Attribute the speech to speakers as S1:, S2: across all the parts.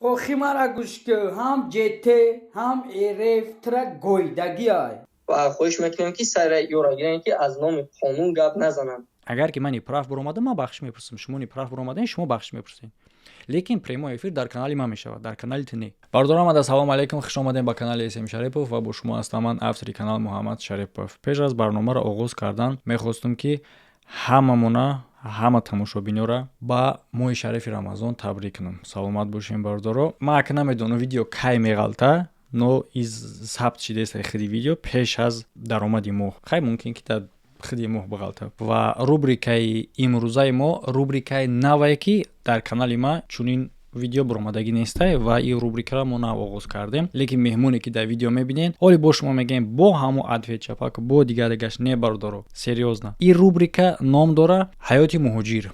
S1: Охи мара гӯш ку, ҳам ЖТ, ҳам РФ тра гойдагиай.
S2: Ва хоҳиш мекунем, ки сайра ёра гирем, ки аз номи қонун гап назананд.
S3: Агар ки ман неправ буромадам, ман бахшиш мепурсам. Шумо неправ буромадан, шумо бахшиш мепурсед, лекин прямой эфир дар канали ман мешавад, дар канали ту не. Бародарам, ассалому алайкум, хуш омадем ба канали СМ Шарипов ва бо шумо ҳастам ман, автори канал Муҳаммад Шарипов. Пеш аз барномаро оғоз кардан мехостум, ки ҳамамона, ҳама тамошобинёра ба моҳи шарифи Рамазон табрик кунам. Саломат бошем, бародаро. Ман ака намедонам, видео кай меғалта, но из сабт шидеста худи видео пеш аз даромади моҳ. Хай, мумкин ки дар худи моҳ бағалта. Ва рубрикаи имрӯзаи мо рубрикаи навае, ки дар канали ма чунин видео буромадагӣ нестай ва ин рубрикаро мо нав оғоз кардем. Лекин меҳмоне, ки дар видео мебинед, ҳоли бо шумо мегӯем, бо ҳамо ответ чапак, бо дигар дигаш не, бародаро, серьёзно. Ин рубрика ном дора «Ҳаёти муҳоҷир».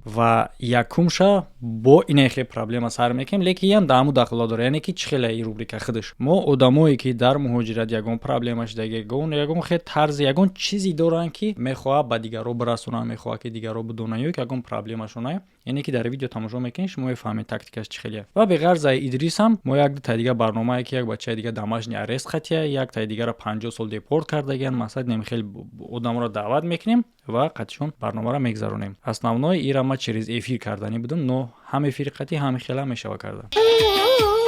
S3: Ва якумша бо инае проблема сар мекунем, лекин ям дар ҳамун дахло дора, яъне ки чӣ хеле ин рубрика худаш. Мо одамое, ки дар муҳоҷират ягон проблема шуда, ягон хел тарзи, ягон чизе доранд, ки мехоҳад ба дигарро бирасонанд, мехоҳад, ки дигарро бидонанд, ё ки ягон проблемашона, яъне ки дар видео тамошо мекунед, шумо мефаҳмед тактикаш чӣ хеле. Ва беғарз Идрисам мо як дутаи дига барномае, ки як бачаи дига домашний арест қатия, як таи дигара 50 сол депорт кардагиан, масалан, хеле одаморо даъват мекунем ва қатишон барномаро мегзаронем. Основной ира ма через эфир карданӣ будам, но ҳам эфири қатӣ, ҳам хела мешава карда.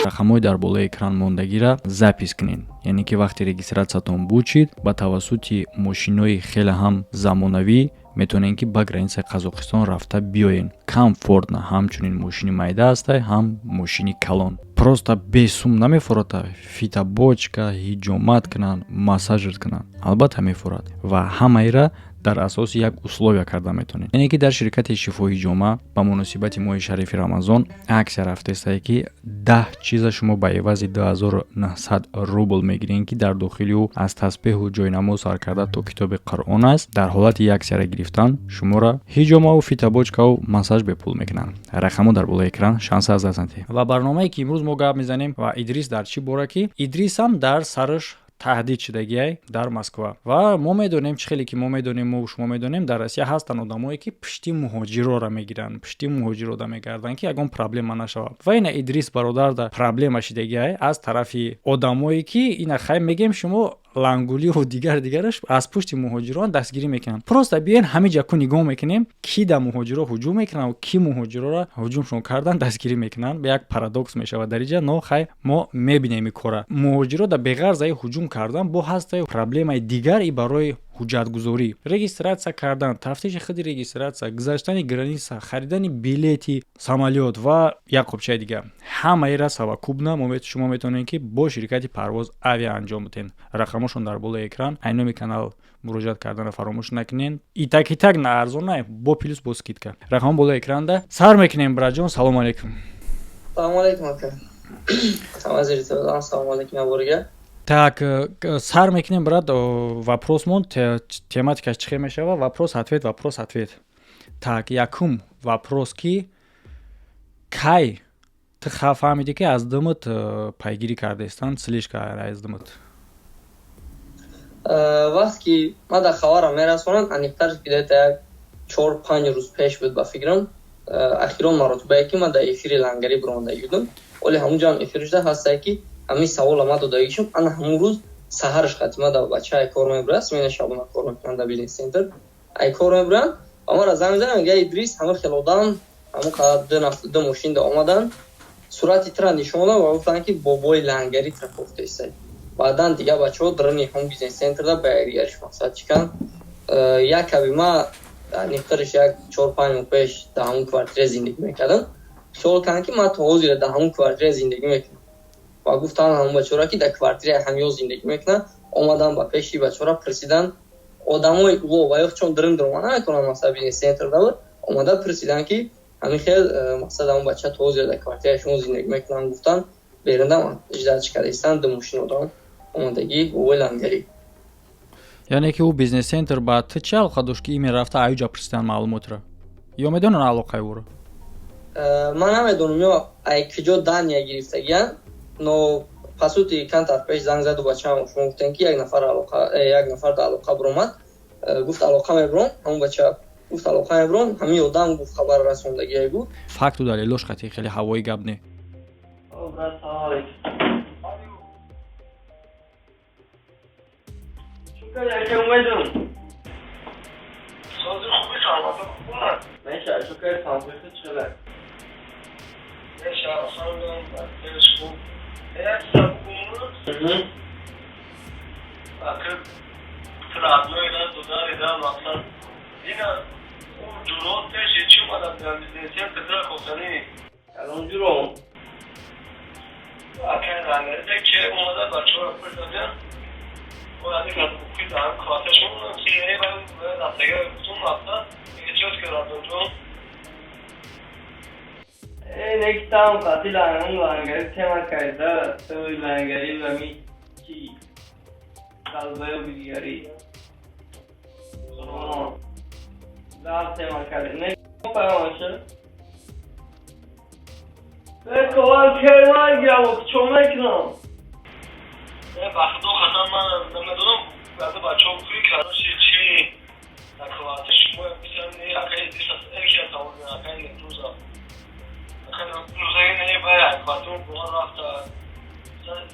S3: Рақамҳои дар болои экран мондагира запись кунед, яъне ки вақте регистратсиятон бучид, ба тавассути мошинои хеле ҳам замонавӣ метавонед, ки ба границаи Қазоқистон рафта биёед комфортно. Ҳамчунин мошини майда ҳастай, ҳам мошини калон. Просто бесум намефурата фитобочка, ҳиҷомат кунанд, массажр кунанд, албатта мефурад. Ва ҳамаира дар асоси як условия карда метавонед, яъне ки дар ширкати Шифои Ҷома ба муносибати моҳи шарифи Рамазон аксия рафтаистае, ки 10 чиза шумо ба эвази 2900 рубл мегиред, ки дар дохили ӯ аз тасбеҳу ҷойнамоз сар карда то китоби Қуръон аст. Дар ҳолати як аксияра гирифтан шуморо ҳиҷомаву фитобочкаву массаж бепул мекунанд. Рақамҳо дар болои экран, шанса аз даст надиҳед. Ва барномае, ки имрӯз мо гап мезанем ва Идрис дар чӣ бора, ки Идрисам дар сараш таҳдид шудагиай дар Москва. Ва мо медонем, чӣ хеле ки мо медонем, мо шумо медонем, дар Россия ҳастанд одамое, ки пишти муҳоҷирора мегиранд, пишти муҳоҷирода мегарданд, ки ягон проблема нашавад. Ва ина Идрис бародарда проблема шидагиай аз тарафи одамое, ки ина хай мегем шумо лангулиҳу дигар дигараш аз пушти муҳоҷирон дастгирӣ мекунанд. Просто биёен ҳамин ҷа ку нигоҳ мекунем, ки да муҳоҷиро ҳуҷум мекунанд, ки муҳоҷирора ҳуҷумшон кардан дастгирӣ мекунанд. Як парадокс мешавад дар инҷа, но хай, мо мебинем ин кора. Муҳоҷиро да беғарзаи ҳуҷум кардан бо ҳастаи проблемаи дигар и барои ҳуҷҷатгузорӣ, регистратсия кардан, тафтиши худи регистратсия, гузаштани граница, харидани билети самолёт ва як қопчаи дигар. Ҳамаира совокупно шумо метавонед, ки бо ширкати Парвоз Авиа анҷом бидиҳед. Рақамошон дар болои экран. Айноми канал муроҷиат карданро фаромӯш накунед. Итак, итак, на арзон, на бо плюс, бо скидка. Рақамҳо болои экранда. Сар мекунем, браҷон. Салому алейкум.
S2: Салому алейкум, ака. Салому алейкум аборига.
S3: Так, сар мекунем, брат. Вопросмон тематикаш чӣ хел мешава? Вопрос ответ, вопрос ответ. Так, якум вопрос, ки кай ту фаҳмидӣ, ки аз думат пайгирӣ кардаистанд, слежка аз думат?
S2: Вақте ки ман дар хабарам мерасонанд, аниқтар где-то як 4-5 рӯз пеш буд, ба фикрам. Ахирон маротибае, ки ман дар эфири лангарӣ биромадагӣ будам, оли ҳамун ҷоам эфир шуда ҳастае, ки ҳамин савола ма додагишум. Ана ҳамун рӯз саҳараш қатима да бача ай кор мебурад, смена шабона кор мекунанд дар бизнес центр, ай кор мебуранд ва мара занг мезанам, мега: «Идрис, ҳама хел одам, ҳамун қадар ду мошин да омадан, сурати тра нишон додам ва гуфтанд, ки бобои лангари тра кофтаистай». Баъдан дига бачаҳо дарани ҳамун бизнес центрда ба якдигариш мақсад чикан. Як каби ма аниқтариш як 4-5 моҳ пеш дар ҳамун квартира зиндагӣ мекардам. Хиёл кардам, ки ман то ҳозира дар ҳамун квартира зиндагӣ мекунам. Ва гуфтанд ҳамун бачаҳоро, ки дар квартираи ҳамё зиндагӣ мекунанд. Омадан ба пеши бачаҳоро пурсидан, одамои уло ва ё чон дрин дрома наметавонанд, масалан, бизнес центр да буд, омада пурсидан, ки ҳамин хел мақсад, ҳамун бача то ҳозира дар квартираи шумо зиндагӣ мекунанд? Гуфтанд, берунда ждать кардастанд, ду мошин одам омадагӣ, бобои лангарӣ.
S3: Яъне ки ӯ бизнес центр ба ту чӣ алоқа дошт, ки ими рафта аюҷа пурсидан маълумотро? Ё медонанд алоқаи ӯро?
S2: Ман намедонам, ё ай куҷо дания гирифтагиян, но по сути камтар пеш занг заду бачаам, шумо гуфтем, ки як нафар алоқа, як нафар да алоқа биромад, гуфт: «Алоқа мебиром». Ҳамон бача. Гуфт, алоқа мебурам, ҳамин одам, гуфт, хабар расондагие, гуфт.
S3: Факту далелош қати, хеле ҳавои гап не.
S2: Брат, салом алейкум. Чун кардӣ, ака Умедум?
S4: Сози хуби, саломатӣ, хуб.
S2: Меша, чун кардӣ, саломатӣ, чӣ хабар?
S4: Меша, алҳамдулиллаҳ, хелеш хуб. Як саб акр родной да дудари да мақсад ина у ҷуро пеши чӣ омада будам, бизнес-центр да хосани.
S2: Кадом ҷуро?
S4: Акай лангарида ки омада, бачаҳоро пурсадям, эҳтиёт кардам ҷон.
S2: Нектам қати лангам, лангари тема карда, ту лангари ва ми чи қалбаю дигари дар тема карда не паёмаша. Ковал кермай гавок чо мекунам?
S4: Ба худо қасам, ман намедонам, баъзе бачаҳо пули короче чи наквати шумо писар не, акай экия савол, акай Нерӯза, акай Нерӯзаи не, бай квартир буға рафта,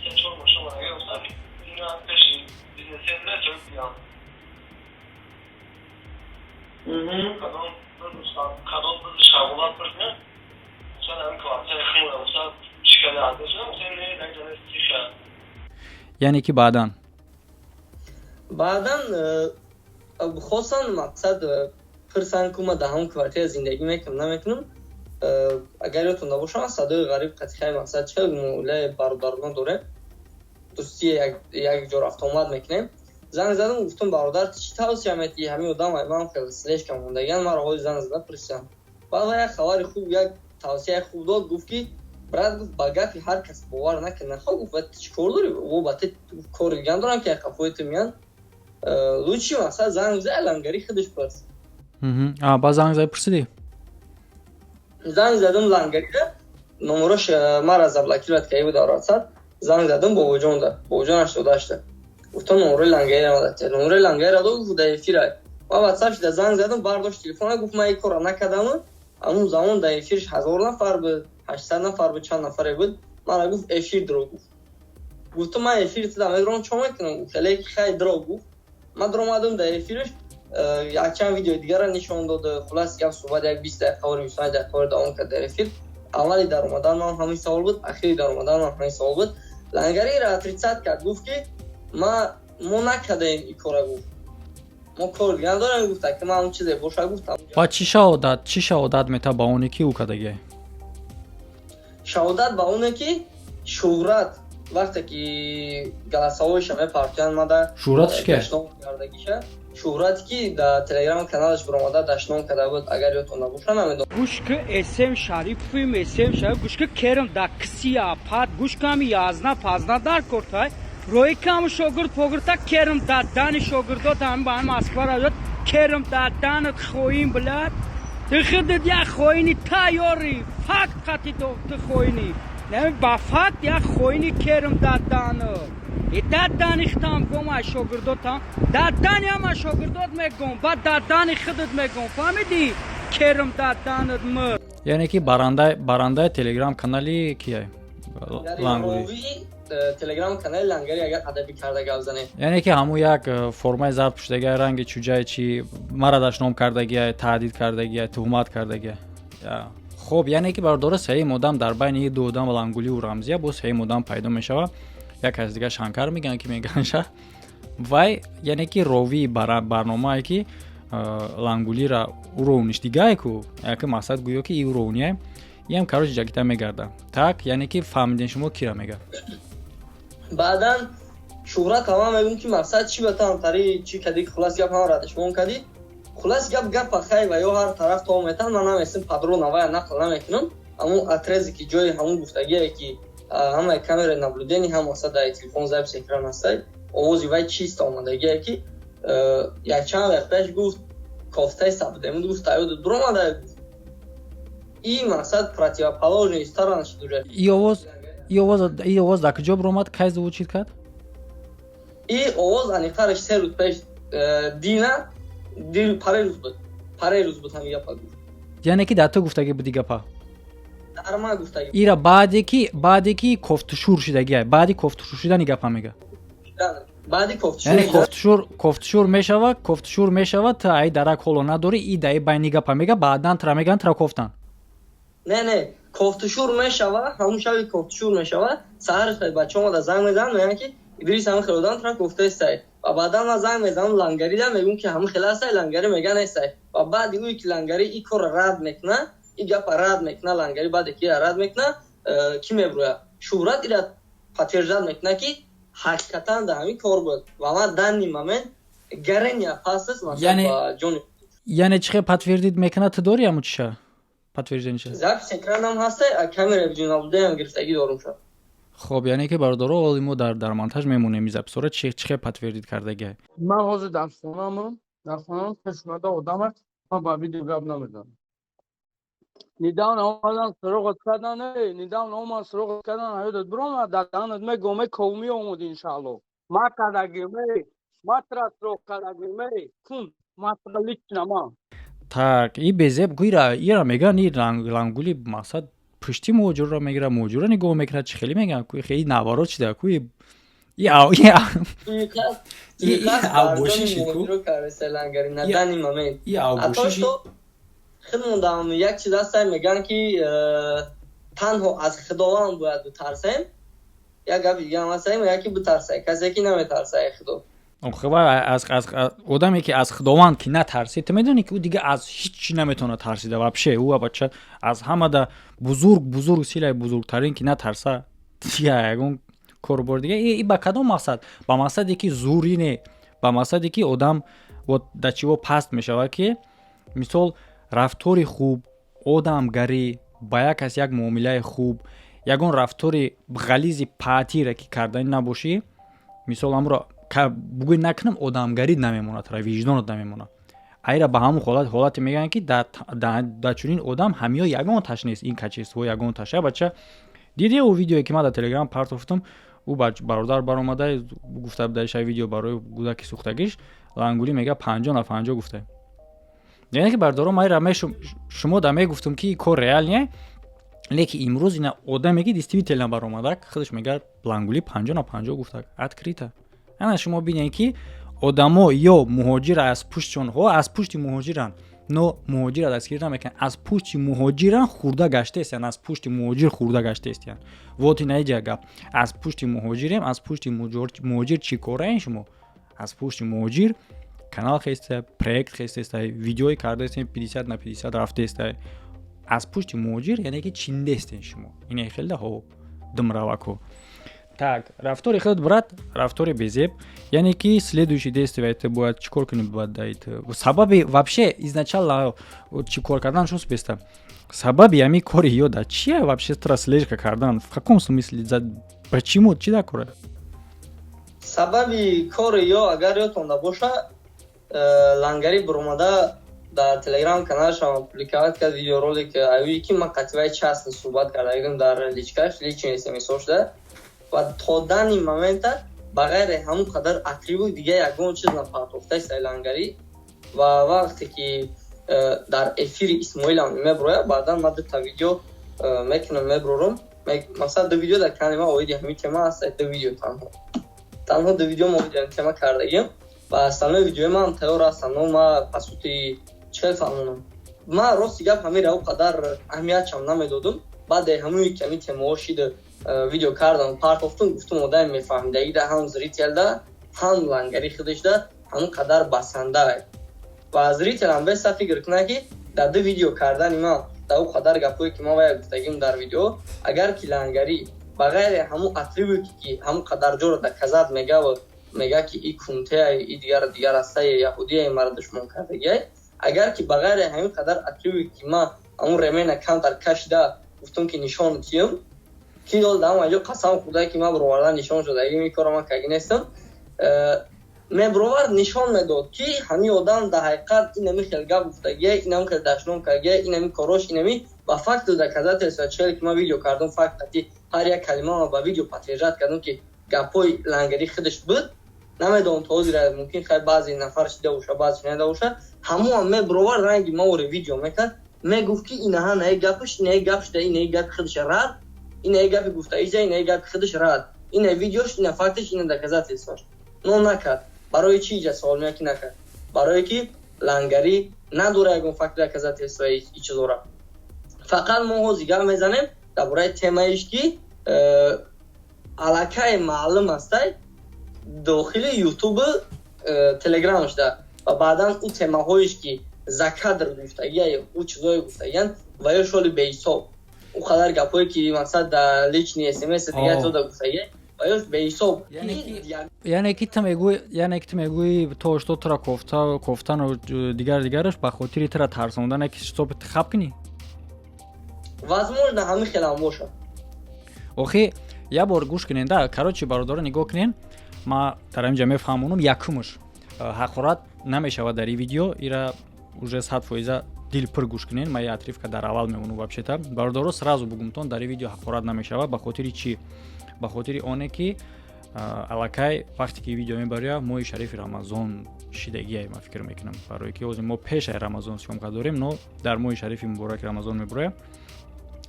S4: се чор мошин омадаги, гуфтам, ина пеши бизнес-центр чо биям. Кадом шағулат пурсидам, гуфтан, ҳамин квартираи хумра, гуфтам, чӣ карда андешам, гуфтам, не, дар ҷо нест, тиша.
S3: Яъне ки баъдан?
S2: Баъдан хостан, мақсад, пурсан, ку ма дар ҳамон квартира зиндагӣ мекунам, намекунам. Агар ёдтон набошам, садои ғариб қатихаи, мақсад, чӣ оилаи бародарона дорем, дӯстӣ, як ҷо рафтуомад мекунем. Занг задам, гуфтам, бародар, чӣ тавсия метиҳӣ? Ҳамин одам ман хеле слишком мондагиан, маро ҳози занг зада пурсидам. Баъд як хабари хуб, як тавсияи хуб дод, гуфт ки, брат, гуфт, ба гапи ҳар кас бовар накун, нахо, гуфт, чӣ кор дорӣ, о ба ти кори диган дорам, ки қафои ту меян, лучше, мақсад, занг зай, лангари худаш пурс.
S3: Ба занг зай пурсидӣ?
S2: Занг задам лангарида, номерош мара заблокировать карда буд дар WhatsApp. Занг задам бобоҷонда, бобоҷон 88-та. Гуфтам, номерои лангарира мадад. Номерои лангарира дод, гуфт, дар эфира. Ма WhatsApp шида занг задам, бардошт телефона, гуфт, ман ин корро накардам. Ҳамун замон дар эфирш 1000 нафар буд, 800 нафар буд, чанд нафаре буд. Мара гуфт, эфир дро, гуфт. Гуфтам, ман эфир туда медорам, чо мекунам? Гуфт, хеле хай дро, гуфт. Ман даромадам дар эфирш, якчанд видеои дигарро нишон дод. Хулас гап, суҳбат як 20 дақиқа вори, 25 дақиқа вори давом кард дар эфир. Аввали даромадан ман ҳамин савол буд, ахири даромадан ман ҳамин савол буд. Лангариро отрицать кард, гуфт ки ма мо накардаем ин кора, гуфт, мо кор дига надорем, гуфт, ки ман ҳамон чизе боша, гуфт.
S3: Ва чӣ шаҳодат мета ба оне ки ӯ кардагиай?
S2: Шаҳодат ба оне ки шӯҳрат, вақте ки голосовойша мепартоянд мада.
S3: Шӯҳратш ки?
S2: Кардагиша, шӯҳрате ки дар телеграм каналаш биромада, дашном карда буд, агар ёдтон набоша, намедонам.
S1: Гӯш ки, эсем Шарипфим, эсем Шариф, гӯш ки, керм да киси апат, гӯш ки, ҳами язна пазна дар кортай рои каму шогирд погирта, керм да дани шогирдот, ҳами ба ҳами Москва равёд, керм да данат, хоин, блядь, ты худат як хоини тайёрӣ, факт қати ту хоини, ба факт як хоини, керм да данат. И дадани хитам гом, ай шогирдотам, дадани ҳама шогирдот мегом, баъд дадани худат мегом, фаҳмидӣ? Керм даданат мр.
S3: Яъне ки барандаи телеграм канали кияй?
S2: Лангури. Телеграм канали Лангари, агар адабӣ карда гап занем.
S3: Яъне ки ҳамун як формаи зард пӯшидагиай, ранги чуҷаи чи, мара дашном кардагиай, таҳдид кардагиай, туҳмат кардагиай. Хоб, яъне ки бародаро, сеюм одам дар байни ду одам, Лангуливу Рамзия, боз сеюм одам пайдо мешавад. Як кас дига, Шанкар мегӯянд ки меганша вай, яъне ки ровии барномае ки Лангулира уровниш дигае ку, яке мақсад гӯё ки и уровния иам, короче, ҷагита мегарда. Так, яъне ки фаҳмидем, шумо кира мега?
S2: Баъдан шӯҳрат ҳама мегӯм ки, мақсад, чӣ ба тари чӣ кади, хулас гап, ҳама радашмон кадӣ, хулас гап, гапа хай ва ё ҳар тараф то метан, ман намесим, подробно вая нақл намекунам. Ҳамун отрезке ки ҷои ҳамун гуфтагие ки ҳамаи камераи наблюдение, ҳам мақсад дар телефон запись экран ҳастай, овози вай чиста омадагие ки якчанд вақт пеш гуфт, кофтаи сабдемуд, гуфт, таёдут биромада, гуфт, и мақсад противоположный сторона шуд уже.
S3: И овоз дар куҷо биромад, кай звучит кард?
S2: И овоз аниқтараш 3 рӯз пеш, дина, паре рӯз буд. Параи рӯз буд, ҳами гапа гуфт.
S3: Яъне ки дар ту гуфтагӣ буди гапа?
S2: Дар ман гуфтагӣ.
S3: Ира баъде ки кофтушур шидагия, баъди кофтушур шидани гапа мега?
S2: Баъди кофтушур.
S3: Яъне кофтушур мешава, кофтушур мешава, ту ай дарак ҳоло надорӣ, и даи байни гапа мега, баъдан тра меган, тра кофтан.
S2: Не, кофтушур мешава, ҳамун шаби кофтушур мешава, саҳари хел бача омада занг мезанад, мегӯянд, ки Идрис ҳамин хел одам тра кофтаестай. Ва баъдан ман занг мезанам Лангарида, мегӯм, ки ҳамин хел ҳастай, Лангари мега, нестай. Ва баъди ӯе ки Лангари ин корро рад мекуна, ин гапа рад мекуна, Лангари баъде ки рад мекуна, кӣ мебурӯяд? Шӯҳрат ира подтверждать мекуна, ки ҳақиқатан дар ҳамин кор буд ва ман данный момент гарения пас аст ҷони.
S3: Яъне чӣ хел подтвердить мекуна? Ту дорӣ ҳамун чиша, подтверждение ша?
S2: Запись экранам ҳаста, камера видеонаблюдениям гирифтагӣ дорум ша.
S3: Хоб, яъне ки, бародаро, оли мо дар монтаж мемонем запись ора, чӣ хел подтвердить кардагиа.
S5: Ман ҳозир дар хонаамам, дар хонаам пешомада одама, ман ба видео гап намезанам. Недавно омадан суроғат кардан, недавно омадан суроғат кардан, ҳаёдат биромад, дар даҳанат мегӯм, ковми омуд, иншаалло. Ма кардагим, ма тра суроғ кардагим, кун ма тра лично ман.
S3: Так, и безеб гӯира, ира меган, и лангули мақсад пушти муҳоҷирро мегирад, муҳоҷирро нигоҳ мекунад. Чӣ хеле меган, ку хели наоборот шида ку и
S2: авбошӣ
S3: и авбошӣ.
S2: Худмон як чиз ҳаста, мегӯянд, ки танҳо аз Худованд бояд битарсем. Як гапи дига ҳам ҳаста, мегӯяд, ки битарсай касе ки наметарсай Худо.
S3: Аз одаме ки аз Худованд ки натарсид, ту медонӣ, ки ӯ дига аз ҳеҷ чӣ наметавонад тарсида вообще. Ӯ бача аз ҳамада бузург, бузург, силаи бузургтарин ки натарса, дига ягон корубор дига и ба кадом мақсад? Ба мақсаде ки зурӣ не, ба мақсаде ки одам вот да чиво паст мешавад, ки мисол рафтори хуб, одамгарӣ, ба як кас як муомилаи хуб, ягон рафтори ғализи паатире ки карданӣ набошӣ, мисол амро бугӯй накунам, одамгарӣ намемонад, тара виҷдонат намемонад. Айра ба ҳамун ҳолате мегӯянд, ки дар чунин одам ҳамиё ягон таш нест, ин качество ягон таш. Я бача диде, ӯ видеое ки ман дар Телеграм партофтам, ӯ бародар баромада гуфта будаша видео барои кӯдаки сӯхтагиш, Лангулӣ мега 50 на 50 гуфта. Яъне ки, бародаро, майра шумо да мегуфтум, ки кор реал не, леки имрӯз ина одаме ки действительно баромада, худаш мега, Лангулӣ 50 на 50 гуфта открыто. Ана шумо бинед, ки одамо ё муҳоҷир аз пуштшонҳо, аз пушти муҳоҷиранд, но муҳоҷира дастгирӣ намекунанд, аз пушти муҳоҷиран хурда гаштаестиянд, аз пушти муҳоҷир хурда гаштаестиянд. Вот ина иҷа гап. Аз пушти муҳоҷирем, аз пушти муҳоҷир чӣ кораен шумо? Аз пушти муҳоҷир канал хеста, проект хестеста, видеое кардаестем, 50 на 50 рафтеста. Аз пушти муҳоҷир, яъне ки чиндестен шумо, ине хелда ҳо думравако. Так, рафтори худ, брат, рафтори безеб, яъне ки следующий действие это бояд чӣ кор кунем? Бояд даит сабаби вообще изначально чӣ кор кардан шуд беста, сабаби ҳами кори ё да чия вообще тра слежка кардан, в каком смысле, почему, чӣ да кора?
S2: Сабаби кори ё, агар ёдтонда боша, Лангари биромада дар Телеграм каналашам публиковать кард видеоролик аюи, ки ман қативаи частно суҳбат карда будам дар личка ш, личный смсо шуда, ва то данный момента ба ғайри ҳамон қадар атрибут дига ягон чиз напартофтаи Лангарӣ. Ва вақте ки дар эфири Исмоилам меброяд, баъдан ман дута видео мекунам, меброрам. Масалан, ду видео дар канали ман оиди ҳамин тема аст, ду видео, танҳо ду видео мо оиди ҳамин тема кардагим ва остальное видеои ман тайёр ҳастанд. Но ма по сути чӣ фаҳмонам, ман рости гап ҳамин раву қадар аҳамиятшам намедодум. Баъде ҳамои ки ҳамин темаҳо шида, видео кардам, партофтум, гуфтум, одами мефаҳмидагида, ҳам зритель да, ҳам Лангари худашда ҳамон қадар басанда. Ва зритель ам беста фикр кунад, ки дар ду видео кардани ман, дар ӯ қадар гапҳое ки ман вая гуфтагим дар видео, агар ки Лангарӣ ба ғайри ҳамун атрибуте ки ҳамон қадар ҷоро доказать мегаву мега, ки и кунтея, и дигар дигар астаи яҳудия мара душмон кардагиай, агар ки ба ғайри ҳамин қадар атрибуте ки ман ҳамун ремень а камтар кашида гуфтум, ки нишон тиём, ки дол дар ҳама ҷо қасам хӯрда, ки ман бировардан нишон шуда, ин кора ман карги нестам, мебровард, нишон медод, ки ҳамин одам дар ҳақиқат инами хел гап гуфтагия, инами хел дашном кардагия, инами корош, инами ба факту доказательства челе ки ман видео кардам, факт қати ҳар як калима ба видео подтверждать кардам, ки гапҳои Лангари худаш буд. Намедонам, то ҳозира мумкин, хай, баъзе нафар шида боша, баъзе шунида боша. Ҳамоам мебуровард, ранги маоре видео мекард, мегуфт, ки инаҳа наи гапаш, инаи гап шуда, инаи гапи худаш рад, инаи гапи гуфтаиҷа, инаи гапи худаш рад, ина видеош, ина факташ, ина доказательствош. Но накард. Барои чи иҷа савол меяд, ки накард? Барое ки лангарӣ надора ягон факти, доказательства и чизора. Фақат мо ҳозир гап мезанем дар бораи темаиш, ки аллакай маълум астай дохили ютубу телеграмашда ва баъдан ӯ темаҳоеш, ки за кадр гуфтагия, ӯ чизое гуфтагиян ва ё шоли беҳисоб, ӯ қадар гапҳое, ки мақсад дар личный смс дигар чизода гуфтагия ва ё беҳисоб.
S3: Яъне ки ту мегӯӣ, то что тура кофта кофтану дигар дигараш ба хотири тура тарсондане, ки ҳисоби ту хаб кунӣ?
S2: Возможно, ҳамин хелам бошад.
S3: Охи, як бор гӯш кунен да. Короче, бародаро, нигоҳ кунен, ма дар ҳаминҷа мефаҳмонам. Якумаш, ҳақорат намешавад дар ин видео, ира уже 100% дилпур гӯш кунен. Ма я отрывка дар аввал мемонам. Вообще-то, бародаро, сразу бугумтон, дар ин видео ҳақорат намешавад. Ба хотири чӣ? Ба хотири оне ки аллакай вақте ки видео мебаря, моҳи шарифи Рамазон шидагия, ма фикр мекунам, барое ки ҳозир мо пешаи Рамазон съёмка дорем, но дар моҳи шарифи мубораки Рамазон мебуроя.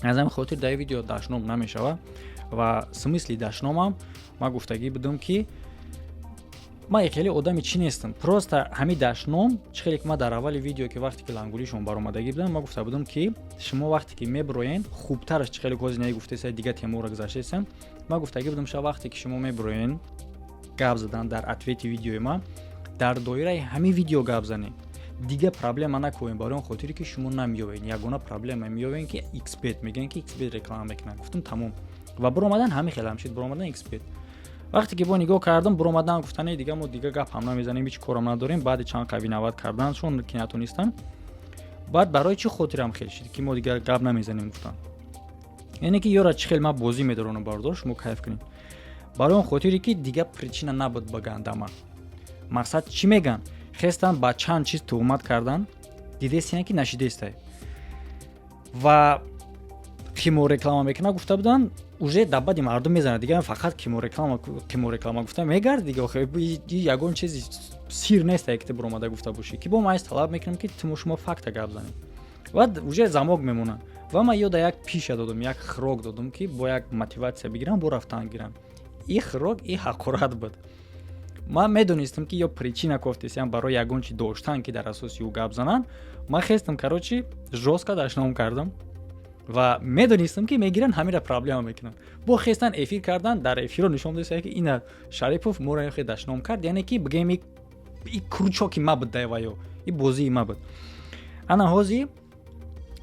S3: Аз ҳамин хотир дар ин видео дашном намешавад. Ва смысли дашномам ма гуфтагӣ будам, ки ман хеле одами чӣ нестам. Просто ҳамин дашном чӣ хеле ки ман дар аввали видео, ки вақте ки лангулишон баромадагӣ будам, ман гуфта будам, ки шумо вақте ки мебироен, хубтараш чӣ хеле кози наи гуфтеса, дига темаро гузаштесам. Ман гуфтагӣ будам, ша вақте ки шумо мебироен гап задан дар ответи видеои ман, дар доираи ҳамин видео гап занед, дига проблема накунем. Барои он хотире ки шумо намеёвед, ягона проблема меёвен, ки xbet мегӯян, ки xbet реклама мекунад. Гуфтам, тамом. Ва биромадан ҳамин хел ҳам шид, биромадан xbet. Вақте ки бо нигоҳ кардам, биромадан гуфтане, дига мо дига гап ҳам намезанем, ҳеҷ корам надорем. Баъди чанд қави нават карданшон, ки натонистам. Баъд барои чӣ хотирам хел шид, ки мо дига гап намезанем гуфтан? Яъне ки ёра чӣ хел ман бозӣ медоронам, бардор, шумо кайф кунед. Барои он хотире ки дига причина набуд ба гандама. Мақсад чӣ меган? Хестан, ба чанд чиз туҳмат кардан, дидестиян, ки нашидестай ва кимо реклама мекунад гуфта буданд, уже дар баъди мардум мезанад. Дига фақат кимо реклама, кимо реклама гуфта мегард. Дига охи ягон чизи сир нест, ки ту биромада гуфта бошӣ, ки бо ман талаб мекунам, ки туму шумо факта гап занед. Ва уже замок мемонад. Ва ман ёда як пиша додум, як хирок додум, ки бо як мотиватсия бигирам, бо рафтан гирам. И хирок, и ҳақорат буд. Ман медонистам, ки ё причина кофтесиям барои ягон чи доштан, ки дар асоси ӯ гап зананд. Ман хестам, короче, жёстко дашном кардам ва медонистам, ки мегиранд, ҳамира проблема мекунанд. Бо хестан, эфир кардан, дар эфиро нишон деса, ки ина Шарипов моро хе дашном кард. Яъне ки бигем, и крючоки ма буд дай ваё, и бозии ма буд. Ана ҳозир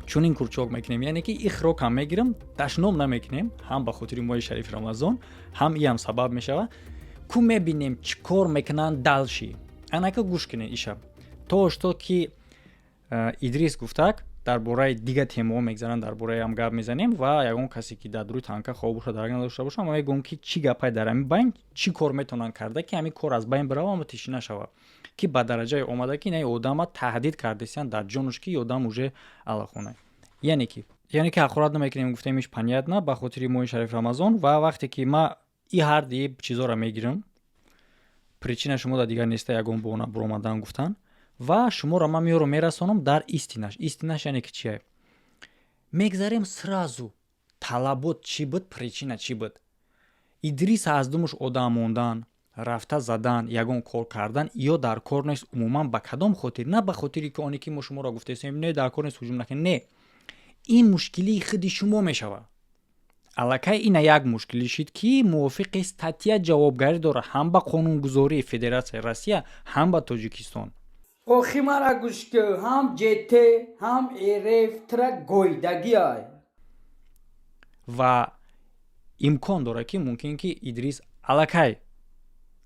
S3: чунин крючок мекунем, яъне ки ихрок ҳам мегирам, дашном намекунем, ҳам ба хотири моҳи шарифи Рамазон, ҳам иам сабаб мешавад. Ку мебинем, чӣ кор мекунанд дальше. Анака гӯш кунед иша, то что ки Идрис гуфтак, дар бораи дига темаҳо мегзаранд, дар бораи ҳам гап мезанем. Ва ягон касе, ки дар рӯи танка хоб боша, дарак надошта боша, ма мегӯям, ки чӣ гапай дар ҳамин байн, чӣ кор метавонанд карда, ки ҳамин кор аз байн бирава, ама тиши нашава, ки ба дараҷае омада, ки инаи одама таҳдид кардесиян дар ҷонуш, ки одам уже аллахона. Яъне ки ҳақорат намекунем, гуфтем, иш понятно, ба хотири моҳи шарифи Рамазон. Ва вақте ки ма и ҳарди чизоро мегирам, причина шумо дар дигар неста, ягон бона буромадан гуфтан, ва шуморо ман меёрам, мерасонам дар истинаш. Истинаш яъне ки чие? Мегзарем сразу, талабот чӣ буд, причина чӣ буд? Идриса аз думуш одам мондан, рафта задан, ягон кор кардан ё дар кор нест умуман. Ба кадом хотир? На ба хотире ки оне ки мо шуморо гуфтесем, не, дар кор нест, ҳуҷум накунед, не, ин мушкилии худи шумо мешавад. Аллакай ина як мушкилӣ шид, ки мувофиқи статья ҷавобгарӣ дорад ҳам ба қонунгузории Федератсияи Россия, ҳам ба Тоҷикистон.
S1: Охи, мара гӯш ку, ҳам ҷт, ҳам рф тра гойдагиай.
S3: Ва имкон дорад, ки мумкин ки Идрис аллакай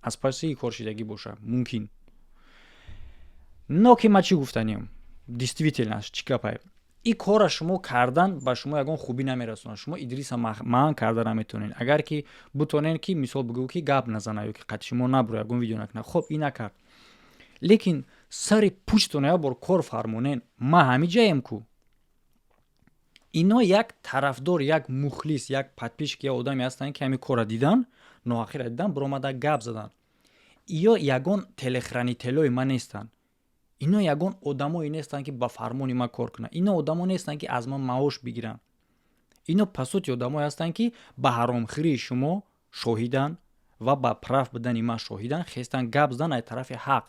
S3: аз паси коршидагӣ боша, мумкин. Но ки ма чӣ гуфтанем, действительно чӣ гапай? И корра шумо кардан ба шумо ягон хубӣ намерасонад. Шумо Идриса манъ карда наметавонед. Агар ки бутонед, ки мисол бигӯ, ки гап назана ё ки қатъи шумо набуро, ягон видео накунад, хоб, и накард, лекин сари пуштона як бор кор фармонен. Ма ҳами ҷаем ку, ино як тарафдор, як мухлис, як подписчик, як одаме ҳастанд, ки ҳамин корра дидан, ноҳақира дидан, биромада гап задан. Ё ягон телохранителои ман нестанд, ино ягон одамое нестанд, ки ба фармони ман кор кунанд, ино одамо нестанд, ки аз ман маош бигиранд. Ино, по сути, одамое ҳастанд, ки ба ҳаромхӯрии шумо шоҳиданд ва ба прав будани ман шоҳиданд. Хестан, гап задан аз тарафи ҳақ,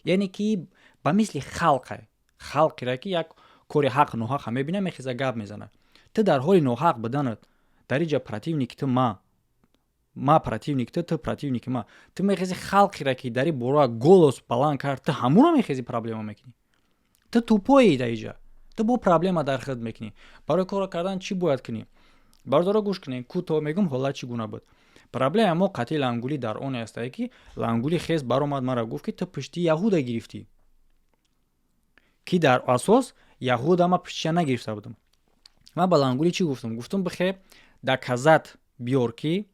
S3: яъне ки ба мисли халқе, халқере ки як кори ҳақ ноҳақа мебина, мехеза, гап мезанад. Ту дар ҳоли ноҳақ буданат дар иҷа противники ту, ма противник ту, ту противники ма, ту мехези, халқере ки дар ин бора голос баланд кард, ту ҳамуро мехези, проблема мекунӣ. Ту тупой ӣ. Дар иҷа ту бо проблема дар худ мекунӣ. Барои корро кардан чӣ бояд кунӣ? Бародаро, гӯш кунед, кӯтоҳ мегӯм, ҳолат чӣ гуна буд. Проблема мо қатъи Лангулӣ дар оне ҳастае, ки Лангулӣ хез баромад, мара гуфт, ки ту пушти яҳуда гирифтӣ, ки дар асос яҳуда ма пуштиша нагирифта будам. Ман ба Лангулӣ чӣ гуфтам? Гуфтам: «Бихе, доказать биёр, ки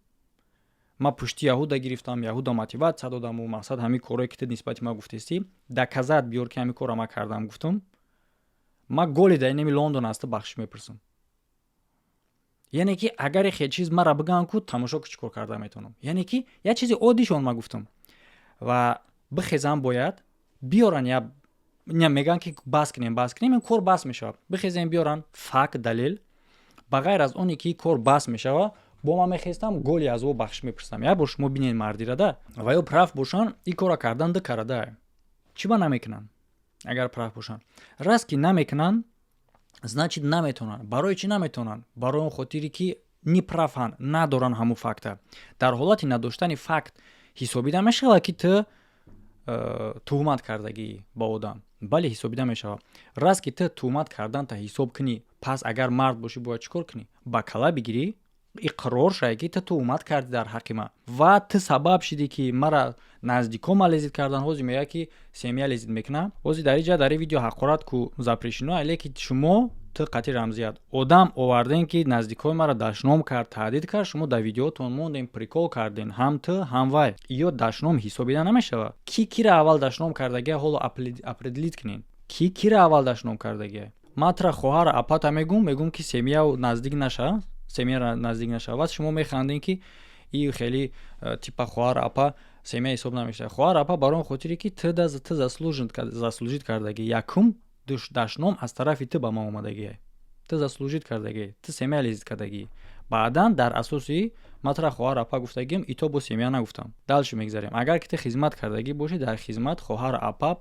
S3: ман пушти яҳуда гирифтам, яҳуда мотивация додаму мақсад ҳамин корое, ки ту нисбати ман гуфтестӣ, доказать биёр, ки ҳамин корро ман кардам». Гуфтам: «Ман голи дар инами Лондон аста бахшиш мепурсам». Яъне ки агар хел чиз мара бигӯям ку, тамошо ки чӣ кор карда метавонам. Яъне ки як чизи оддишон ман гуфтам ва бихезам, бояд биёран. Я мегӯянд, ки бас кунем, бас кунем, ин кор бас мешавад. Бихезем, биёран факт, далел. Ба ғайр аз оне ки кор бас мешавад, бо ман мехестам, голи аз ӯ бахшиш мепурсам. Як бор шумо бинед мардирада ва ё прав бошанд, ин корро кардан ду карада чӣ ба намекунанд? Агар прав бошанд, раст ки намекунанд, значит, наметавонанд. Барои чӣ наметавонанд? Барои он хотире, ки неправ анд, надоранд ҳамун факта. Дар ҳолати надоштани факт ҳисобида мешавад, ки ту туҳмат кардагӣ ба одам? Бале, ҳисобида мешавад. Раст ки ту туҳмат карданта ҳисоб кунӣ, пас агар мард бошӣ, бояд чӣ кор кунӣ? Ба кала бигирӣ, иқрор шавӣ, ки ту туҳмат кардӣ дар ҳаққи ман ва ту сабаб шидӣ, ки мара наздикома лезить кардан. Ҳозир мегӯяд, ки семья лезить мекунам. Ҳозир дар иҷа, дар ин видео ҳақорат ку запрещено, леки шумо ту қатъи рамзият одам овардем, ки наздикои маро дашном кард, таҳдид кард. Шумо дар видеотон мондем, прикол кардем, ҳам ту, ҳам вай. Ё дашном ҳисобида намешавад? Ки кира аввал дашном кардагия, ҳоло определить кунед, ки кира аввал дашном кардагия. Ман тура хоҳар, апата мегум, ки семья наздик наша, семьяра наздик наша. Вас шумо механдем, ки и хеле типа хоҳар, апа, семья ҳисоб намешавад. Хоҳар, апа барои он хотире, ки ту заслужить кардагӣ. Якум дашном аз тарафи ту ба ман омадагие, ту заслужить кардагӣ, ту семья лезить кардагӣ. Баъдан дар асоси ман тура хоҳар, апа гуфтагиам, ито бо семья нагуфтам. Дальше мегзарем. Агар ки ту хизмат кардагӣ бошӣ, дар хизмат хоҳар, апа,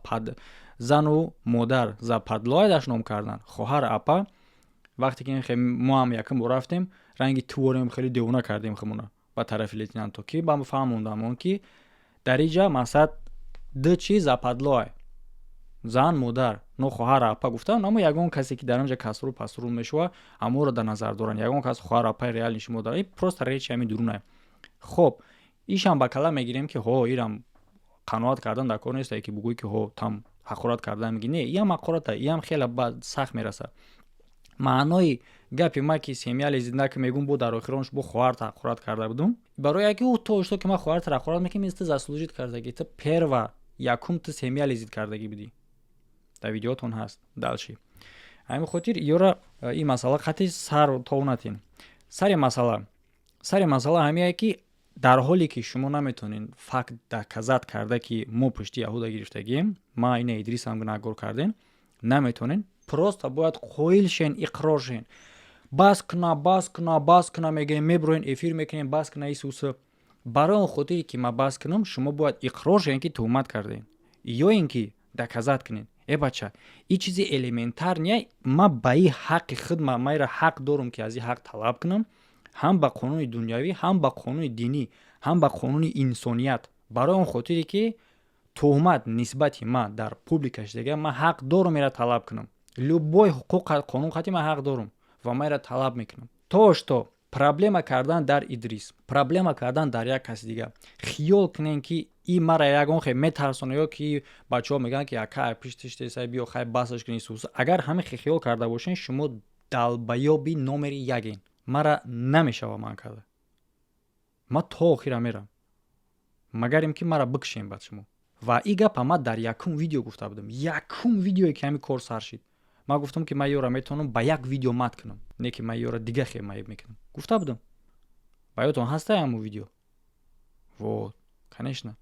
S3: зану модар западло е дашном кардан. Хоҳар, апа, вақте ки мо ҳам якум бор рафтем, ранги туворем, хеле девона кардем химона ба тарафи лейтенанто, ки ба фаҳмондам он, ки дар иҷа мақсад ду чи западло е: зан, модар. Но хоҳар, апа гуфтам, амо ягон касе, ки дар онҷа касру пасру мешава, ҳаморо дар назар доранд. Ягон кас хоҳар, апаи реальный шумо дорад, просто речи ҳамин дурунае. Хоб, ишам ба кала мегирем, ки ҳо, ирам қаноат кардан дар кор нестае, ки бугӯй, ки ҳо, там ҳақорат кардан меги. Не, иам ҳақората, иам хеле сахт мерасад. Маънои гапи ма, ки семья лезить ки мегум, бо дар охиронш бо хоҳарта ҳақорат карда будум. Барои яке ӯ то ошто, ки ман хоҳартара ҳақорат мекунем, ту заслужить кардагӣ, ту перва якум ту семья лезить кардагӣ будӣ, дар видеотон ҳаст. Дальше, ҳамин хотир ёра ин масъала қатъи сар тов натин. Сари масъала ҳамие, ки дар ҳоле ки шумо наметонед факт доказать карда, ки мо пушти яҳуда гирифтагием, ма ина Идрисам гунаҳгор кардем, наметонед, просто бояд қоил шен, иқрор шен. Бас куна, бас куна, бас куна мегӯем, меброен, эфир мекунем, бас куна исуса. Барои он хотире, ки ма бас кунам, шумо бояд иқрор шавед, ки туҳмат кардем, ё ин ки доказать кунед. Э бача, и чизи элементарный. Ма ба и ҳаққи худ, ма ира ҳақ дорам, ки аз и ҳақ талаб кунам, ҳам ба қонуни дунявӣ, ҳам ба қонуни динӣ, ҳам ба қонуни инсоният. Барои он хотире, ки туҳмат нисбати ма дар публика шудага, ман ҳақ дорам ира талаб кунам. Любой ҳуқуқ, қонун қати ман ҳақ дорам ва ман ира талаб мекунам. То что проблема кардан дар Идрис, проблема кардан дар як каси дигар, хиёл кунем, ки и мара ягон хе метарсона, ё ки бачаҳо мегӯянд, ки ака, пиштиштесай, биё, хай, басаш кунӣ сус. Агар ҳамин хиёл карда бошен, шумо долбоёб и номери яген. Мара намешава ман карда, ма то охира мерам, магарим ки мара бикшем баъд шумо. Ва и гапа ма дар якум видео гуфта будам, якум видеое, ки ҳамин кор сар шид. Ман гуфтам, ки ман ёра метавонам ба як видео мат кунам, не ки ман ёра дига хе маеб мекунам. Гуфта будам, ба ёдтон ҳастай ҳамун видео? Вот, конечно.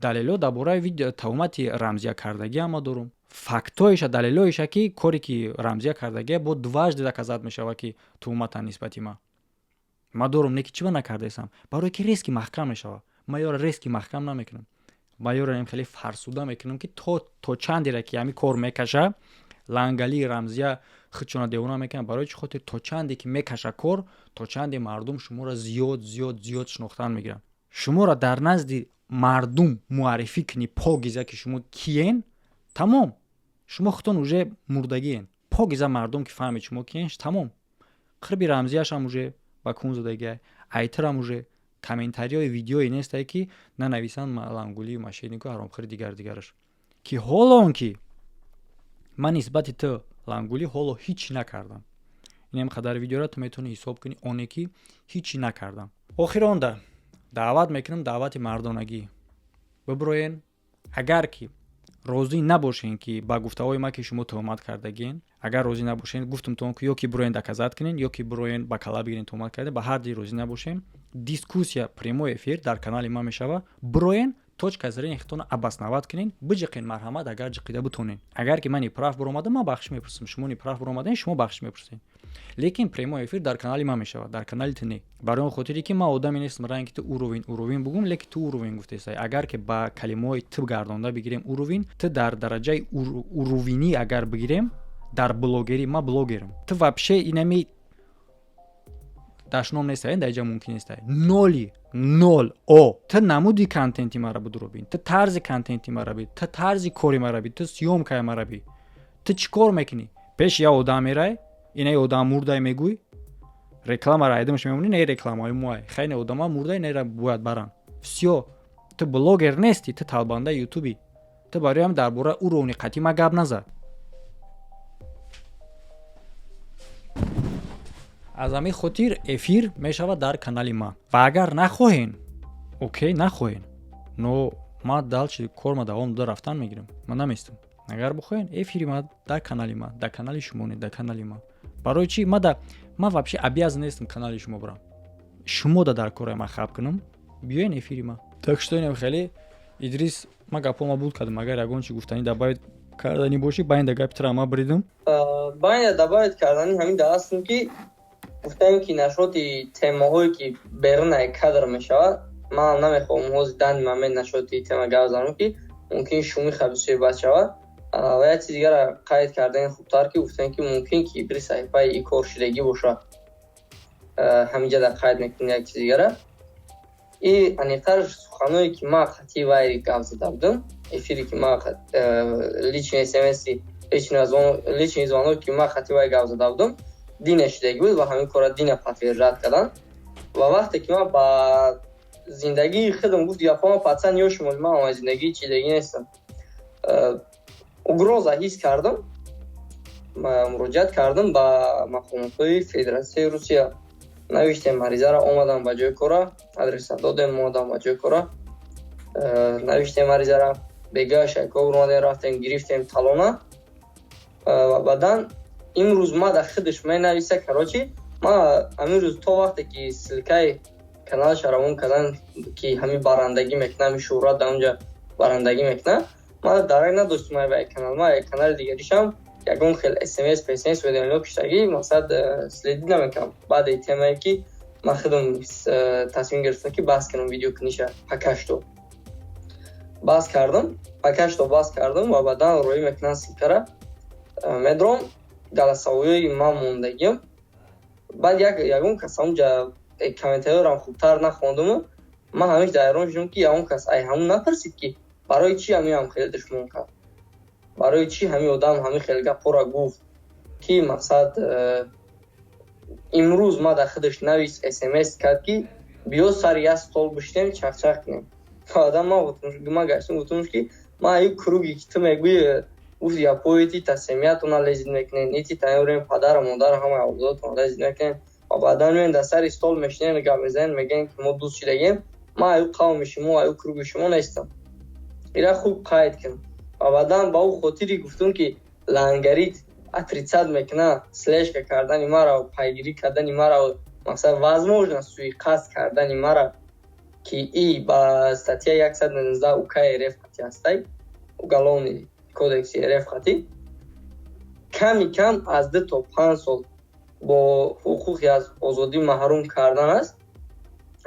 S3: Далело дар бораи туҳмати Рамзия кардагиам ма дорум, фактоиша, далелоиша, ки коре ки Рамзия кардагия, бо дважды доказать мешавад, ки туҳматан нисбати ма. Ма дорум, не ки чиба накардаесам? Барое ки риски маҳкам мешавад. Ма ёра риски маҳкам намекунам, ма ёра хеле фарсуда мекунам, ки то чандера ки ҳамин кор мекаша, Лангалии Рамзия худшона девона мекунад. Барои чӣ хотир? То чанде ки мекаша кор, то чанде мардум шуморо зиёд, зиёд, зиёд шинохтан мегиранд. Шуморо дар назди мардум муаррифӣ кунӣ покиза, ки шумо киен, тамом, шумо худтон уже мурдагиен. Покиза мардум ки фаҳмед шумо киен, тамом. Қирби Рамзияшам уже ба кун задагиай, айтирам уже комментариҳои видеое нестае, ки нанависанд лангулию мошеннику ҳаромхӯри, дигар дигараш, ки ҳоло он ки ман нисбати ту, Лангулӣ, ҳоло ҳичи накардам. Инам қадар видеора ту метавонӣ ҳисоб кунӣ, оне ки ҳичи накардам. Охир онда даъват мекунам, даъвати мардонагӣ: биброен. Агар ки розӣ набошен, ки ба гуфтаҳои ман, ки шумо туҳмат кардагиен, агар розӣ набошен, гуфтумтон, ки ё ки бироен доказать кунен, ё ки бироен ба кала бигирен, туҳмат карда. Ба ҳар ди розӣ набошем, дискуссия, прямой эфир дар канали ман мешава. Бироен, точка зрения худтонро обосновать кунен, биҷиқен, марҳамат, агар ҷиқида бутонен. Агар ки ман неправ биромадам, ман бахшиш мепурсам, шумо неправ биромадаен, шумо бахшиш мепурсен. Лекин прямой эфир дар канали ман мешавад, дар канали ту не. Барои он хотире ки ман одаме нестам ранги ту уровень уровень бугум, лекин ту уровень гуфтесай. Агар ки ба калимаҳои ту гардонда бигирем, уровень ту дар дараҷаи уровенӣ агар бигирем дар блогерӣ, ман блогерам, ту вообще инами дашном нестай, дар иҷа мумкин нестай, ноли нол. О ту намуди контенти мара будуробин, ту тарзи контенти мара би, ту тарзи кори мара би, ту съёмкаи мара би. Ту чӣ кор мекунӣ? Пеш я одам мерай, инаи одам мурдай мегӯй, рекламара айдамаш мемонӣ, не рекламаи моай хайне, одама мурдай, нера бояд баран. Всё, ту блогер нестӣ, ту талбандаи ютуби. Ту бароям дар бораи уровни қатъи ма гап назад. Аз ҳамин хотир эфир мешавад дар канали ман. Ва агар нахоҳен, окей, нахоҳен, но ма дальше корма давом дода рафтан мегирам, ман наместам. Агар бихоҳен, эфири ма дар канали ман, дар канали шумо не, дар канали ман. Барои чӣ мада ман вообще обязан нестам канали шумо бурам, шумо да дар кораи ман хаб кунам. Биёен эфири ман. Так что инам хеле, Идрис, ман гапҳома буд кардам. Агар ягон чи гуфтанӣ, добавить карданӣ бошӣ, байнда гапи тра ма бридам.
S2: Байнда добавить кардани ҳамин да ҳастам, ки гуфтаем, ки нашоти темаҳое ки берунаи кадр мешавад, ман намехоҳам ҳозир данный момент нашоти тема гап занам, ки мумкин шумиха бисёр бад шавад. Ва як чиз дигара қайд кардани хубтар, ки гуфтем, ки мумкин ки бир саҳифаи и кор шудагӣ бошад. Ҳаминҷа да қайд мекунем як чиз дигара и аниқтар суханое, ки ман хати вайри гап зада будам, эфире ки ман личный смси, личный звонок, ки ман хати вай гап зада будам, дина шудагӣ буд ва ҳамин кора дина подтверждать кардан. Ва вақте ки ман ба зиндагии худам гуфт гапҳо, пацан ё шумо, ман зиндагии чидагӣ нестам, угроза ҳис кардам, муроҷиат кардам ба мақомотҳои Федератсияи Русия, навиштем аризаро, омадам ба ҷои кора, адреса додем, омадам ба ҷои кора, навиштем аризара, бега шайков омадем, рафтем, гирифтем талона. Ва баъдан имрӯз ма да худаш менависа. Короче, ма ҳамин рӯз то вақте ки ссылкаи каналаша равон кардан, ки ҳамин барандагӣ мекунад, ҳамин шӯҳрат дар онҷа барандагӣ мекунад, ман дарак надоштум ай канал. Ма канали дигаришам ягон хел смс, псмс, уведомление киштагӣ, мақсад, следить намекунам. Баъди темае ки ман худам тасмим гирифтам, ки бас кунам видеокуниша, пока что бас кардам, пока что бас кардам. Ва баъдан роӣ мекунам ссылкара, медром голосовои ман мондагиам. Баъд ягон кас ҳамунҷа комментариёрам хубтар нахондуму ман ҳамеш дар ҳайрон шудам, ки ягон кас ай ҳамун напурсид, ки барои чӣ ҳамиам хеле душмон кард, барои чӣ ҳамин одам ҳамин хеле гапҳоро гуфт, ки мақсад, имрӯз ма дар худаш навис, смс кард, ки биё сари як стол бишинем, чахчах кунем. Баъдан ман гаштам, гуфтам, ки ман аю круге ки ту мегӯи, гуфт япоити та семьятона лезить мекунем, нити таёрем падару модару ҳамаи авлодотона лезить мекунем ва баъдан меоем, дар сари стол мешинем, гап мезанем, мегӯем, ки мо дӯст шудагем. Ман аю қавми шумо, аю круги шумо нестам. Ира хуб қайд кун. Ва баъдан ба ӯ хотири гуфтум, ки лангарит отрицать мекуна слежка кардани маро, пайгирӣ кардани маро, мақсад, возможно, суиқасд кардани мара. Ки и ба статья 119 УК РФ қати ҳастай, Уголовный кодекси РФ қати, ками кам аз 2 то 5 сол бо ҳуқуқи аз озодӣ маҳрум кардан аст.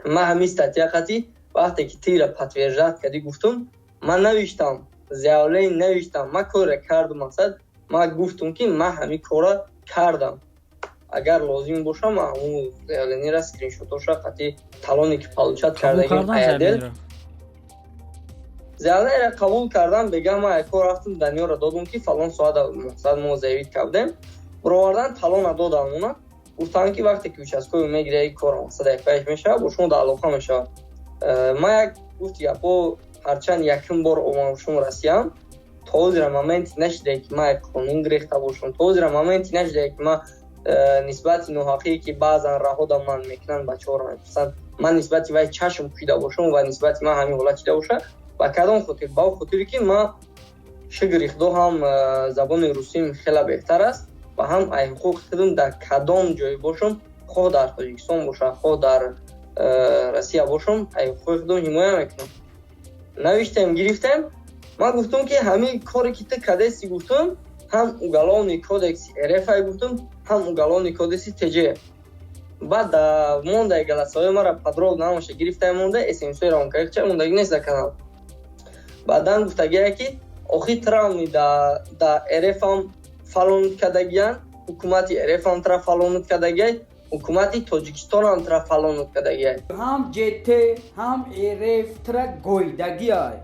S2: Ман ҳамин статья қати, вақте ки тира подтверждать кардӣ, гуфтум, ман навиштам, заявление навиштам, ман корра кардум. Мақсад, ман гуфтум, ки ман ҳамин корра кардам. Агар лозим боша, ман ҳамун заявлениера, скриншотоша қати талоне ки получать кардагим, аядел заявлениера қабул кардам. Бега ман якор рафтум, Даниёра додум, ки фалон соата, мақсад, мо заявить кардем. Бировардан талона додам, уна гуфтанд, ки вақте ки участковый мегирад, ин кор, мақсад, якпаяш мешавад, бо шумо дар алоқа мешавад. Ман як гуфти гапо, ҳарчанд якум бор омадам Россиям, то ҳозира моменти нашидае, ки ман як қонун гирехта бошам. То ҳозира моменти нашидае, ки ман нисбати ноҳақие, ки баъзан раҳода ман мекунанд, бачаҳоро мепурсанд, ман нисбати вай чашм пӯшида бошам ва нисбати ман ҳамин ҳолат чида боша. Ба кадом хотир? Ба он хотире, ки ман, шукри Худо, ҳам забони русим хеле беҳтар аст ва ҳам ай ҳуқуқи худам дар кадом ҷое бошам, хоҳ дар Тоҷикистон боша, хоҳ дар Россия бошам, ай ҳуқуқи худам ҳимоя мекунам. Навиштем, гирифтем. Ман гуфтум, ки ҳамин коре, ки ту кадеси, гуфтум, ҳам Уголовный кодекси РФ ай, гуфтум, ҳам Уголовный кодекси ТЖ. Баъд мондаи голосовой мара подробно ҳамаша гирифтаи, монда смсои равонкарича мондаги нест дар канал. Баъдан гуфтагие, ки охи травни да РФам фалонут кардагиян, ҳукумати РФам тра фалонут кардагиай, ҳукумати Тоҷикистонам тра фалонут кардагиай.
S1: Ҳам ЖТ, ҳам РФ тра гойдагиай.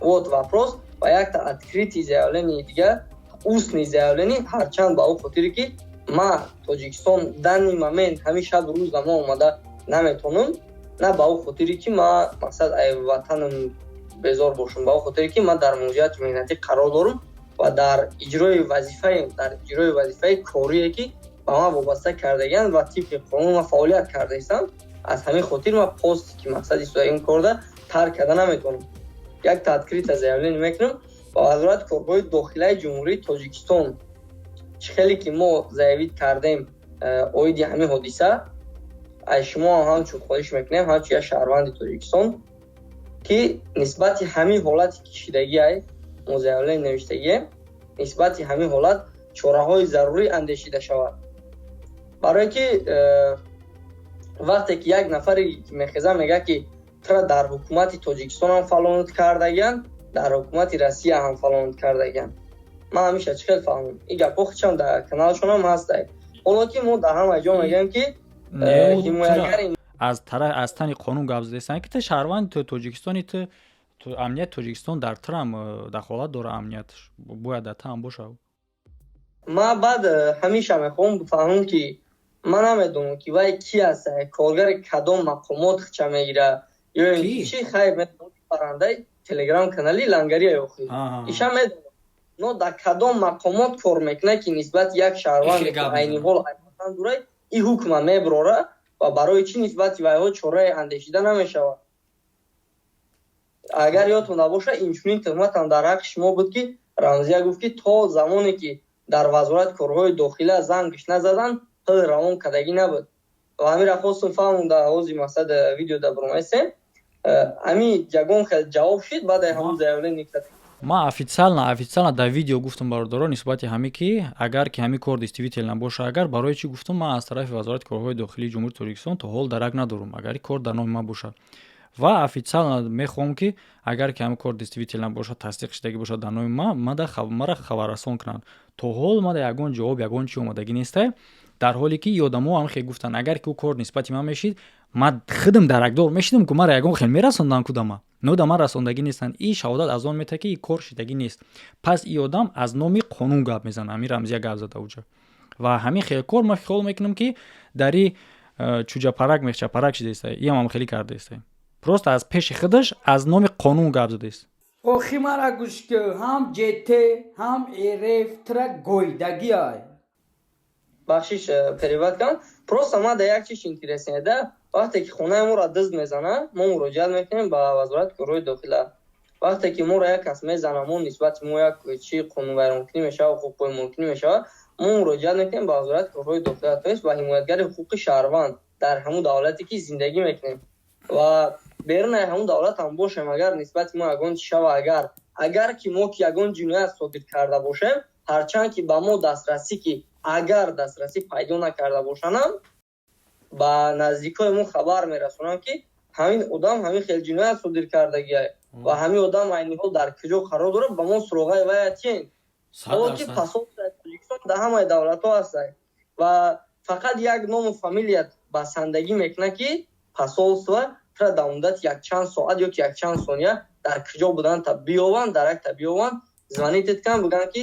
S2: Вот вопрос. Ва якта открытый заявление дигар, устный заявление. Ҳарчанд ба он хотире, ки ма Тоҷикистон данный момент, ҳамин шабу рӯза ма омада наметонам, на ба он хотире, ки ма, мақсад, ай ватанам безор бошам, ба он хотире, ки ман дар муҳоҷирати меҳнатӣ қарор дорам ва дар иҷрои вазифаи корие, ки ба ман вобаста кардагианд ва тибқи қонун ман фаъолият кардаистам. Аз ҳамин хотир ман пости, ки мақсади ин корда тарк карда наметавонам. Якта открытое заявление мекунам ба Вазорати корҳои дохилаи Ҷумҳурии Тоҷикистон. Чӣ хеле ки мо заявить кардем оиди ҳамин ҳодиса, аз шумо ҳам ҳамчун хоҳиш мекунем, ҳамчун як шаҳрванди Тоҷикистон, ки нисбати ҳамин ҳолати кишидагиай мо заявление навиштагием, нисбати ҳамин ҳолат чораҳои зарурӣ андешида шавад. Барое ки вақте ки як нафаре мехеза, мегӯяд, ки тура дар ҳукумати Тоҷикистон ҳам фалонут кардагианд, дар ҳукумати Россия ҳам фалонут кардагианд, ман ҳамеша чӣ хел фаҳмам? Ин гапҳо хичам дар каналшонам ҳастай. Ҳоло ки мо дар ҳама ҷо мегӯем, ки ҳимоягари
S3: аз тани қонун гап задестанд, ки ту шаҳрванди Тоҷикистони, ту амнияти Тоҷикистон дар турам дахолат дора, амниятш бояд дар таам бошад.
S2: Ман баъд ҳамеша мехоҳам бифаҳмам, ки ман намедонам, ки вай ки аст, коргари кадом мақомот хича мегира ё чи. Хайр, медонам, ки барандаи телеграм канали Лангария охи иша медонам, но дар кадом мақомот кор мекунад, ки нисбати як шаҳрванде, ки айни ҳол дурай, ин ҳукма меброра ва барои чӣ нисбати вайҳо чораe андешида намешавад? Агар ёдтон набошад, инчунин туҳматам дар ҳаққи шумо буд, ки Рамзия гуфт, ки то замоне ки дар Вазорати корҳои дохила зангш назадан, пул равон кардагӣ набуд. Ва ҳамира хостум фаҳмам, дар ҳози, мақсад, видео дар баромаистем, ҳамин ягон хел ҷавоб шид баъд ҳамун заявление?
S3: Ман официально дар видео гуфтам, бародаро, нисбати ҳаме ки агар ки ҳамин кор действительно боша, агар барои чӣ гуфтам, ман аз тарафи Вазорати корҳои дохилии Ҷумҳурии Тоҷикистон то ҳол дарак надорам, агар ин кор дар номи ман бошад. Ва официально мехоҳам, ки агар ки ҳамин кор действительно бошад, тасдиқ шудагӣ бошад дар номи ман, мара хабаррасон кунанд. То ҳол мада ягон ҷавоб, ягон чи омадагӣ нестай, дар ҳоле ки одамо ҳам хел гуфтанд, агар ки ӯ кор нисбати ман мешид, ман худам даракдор мешидам, ку мара ягон хел мерасонданд, ку дама но да ман расондагӣ нестанд. Ин шаҳодат аз он метавад, ки ин кор шидагӣ нест. Пас ин одам аз номи қонун гап мезанад, ҳамин Рамзия гап зада уҷа. Ва ҳамин хел кор ман хиёл мекунам, ки дар и чӯҷапарак мехчапарак шидаиста, иам хеле кардаиста, просто аз пеши худаш аз номи қонун гап задааст.
S1: Охи, мара гӯш ки, ҳам ЖТ, ҳам РФ тра гойдагиай.
S2: Бахшиш, перебить кардам. Просто ман дар як чиз интересне да: вақте ки хонаи моро дизд мезана, мо муроҷиат мекунем ба Вазорати корҳои дохила. Вақте ки моро як кас мезана, мо нисбати мо як чи қонунвайронкунӣ мешавад, ҳуқуқпоймолкунӣ мешавад, мо муроҷиат мекунем ба Вазорати корҳои дохила, то есть ба ҳимоятгари ҳуқуқи шаҳрванд дар ҳамун давлате, ки зиндагӣ мекунем. Ва берунаи ҳамун давлат ҳам бошем, агар нисбати мо ягон чи шава, агар ки мо ки ягон ҷиноят содир карда бошем, ҳарчанд ки ба мо дастрасӣ ки агар дастрасӣ пайдо накарда бошанам, ба наздикои мо хабар мерасонам, ки ҳамин одам ҳамин хел ҷиноят содир кардагиай ва ҳамин одам айни ҳол дар куҷо қарор дорад, ба мо суроғаи вая тиен. Ҳоло ки посольствои Тоҷикистон дар ҳамаи давлатҳо ҳастай ва фақат як ному фамилият басандагӣ мекунад, ки посольство тра дар муддати якчанд соат ё ки якчанд сония дар куҷо будан та биёванд, дар як та биёванд, звонить кунанд, бигӯянд, ки